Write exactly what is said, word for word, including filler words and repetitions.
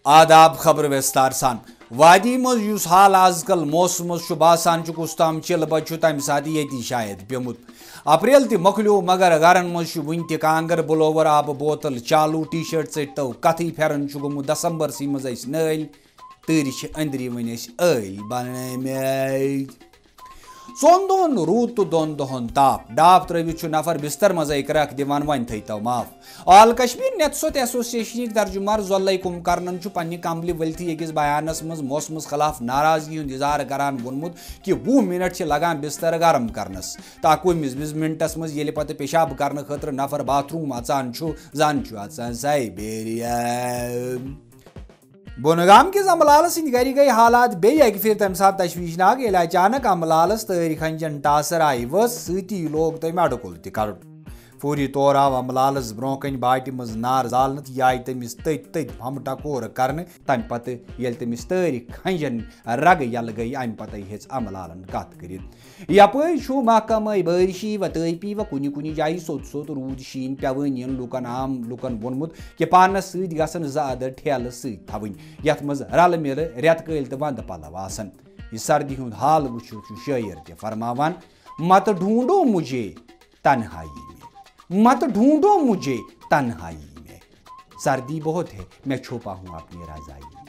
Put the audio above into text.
آداب، خبر وستار سان۔ وادی منٛز یُس حال از کل موسمس چھُ باسان چھُ، کُس تام چِلہٕ بچہٕ چھُ تمہِ ساتہٕ ییٚتی شاید پیوٚمُت۔ اپریل تہِ مۄکلیو، مگر گرن منٛز چھُ وُنہِ تہِ کانٛگر، بلوور، آبہٕ بوتل چالو، ٹی شرٹ ژٔٹۍ تو کتھٕے، پھٮ۪رن چھُ گوٚمُت دسمبرسٕے منٛز اَسہِ نٲلۍ، تۭرِ چھِ أنٛدری وۄنۍ اَسہِ ٲلۍ بنٲومٕتۍ۔ ژۄن دۄہن روٗد تہٕ دۄن دۄہن تاپھ۔ ڈاپھ ترٲوِتھ چھُ نفر بستر منٛزے کرٛکھ دِوان، وۄنۍ تھٲیتو معاف۔ آل کشمیر نیتھ سوت ایسوسیشنٕکۍ ترجمان ضلعے کُم کرنن چھُ پننہِ کملہِ ؤلتھٕے أکِس بیانس منٛز موسمس خلاف ناراضگی ہُنٛد اظہار کران ووٚنمُت کہِ وُہ منٹ چھِ لگان بستر گرم کرنس تہٕ اکوُہمِس منٹس منٛز ییٚلہِ پتہٕ پیشاب کرنہٕ خٲطرٕ نفر باتھ روم اژان چھُ، زن چھُ اژان سائبیریا۔ بۄنہٕ گام کِس امہٕ لالہٕ سٕنٛدِ گرِ گٔیہِ حالات بیٚیہِ اکہِ پھِرِ تمہِ ساتہٕ تشویشناک، ییٚلہِ اچانک امہٕ لالس تٲرِ کھنجن ٹاسر آیہِ ؤژھ، سۭتی لوگ تٔمۍ اڈٕ کُل تہِ کڑُن۔ فوری طور آو امہٕ لالس برونٛہہ کنہِ باٹہِ منٛز نار زالنہٕ تہٕ یہِ آیہِ تٔمِس تٔتۍ تٔتۍ ہم ٹکورٕ کرنہٕ۔ تمہِ پتہٕ ییٚلہِ تٔمِس تٲرِ کھنجن رگہٕ یلہٕ گٔیہِ، امہِ پتے ہیٚژ امہٕ لالن کتھ کٔرِتھ۔ یپٲرۍ چھُ محکمہٕ بٲرشی و تٲپی و کُنہِ کُنہِ جایہِ سوٚت سوٚت روٗد شیٖن پٮ۪وٲنی یَن لوٗکن، عام لوٗکن ووٚنمُت کہِ پانس سۭتۍ گژھن زٕ اَدٕ ٹھیلہٕ سۭتۍ تھاوٕنۍ، یتھ منٛز رلہٕ مِلہٕ رٮ۪تہٕ کٲلۍ تہٕ ونٛدٕ پلو آسن۔ یہِ سردی ہُنٛد حال وٕچھِتھ چھُ شٲعر تہِ فرماوان، "مت ڈھونڈو مجھے تنہائی میں، مت ڈھونڈو مجھے تنہائی میں، سردی بہت ہے، میں چھپا ہوں اپنی رضائی میں۔"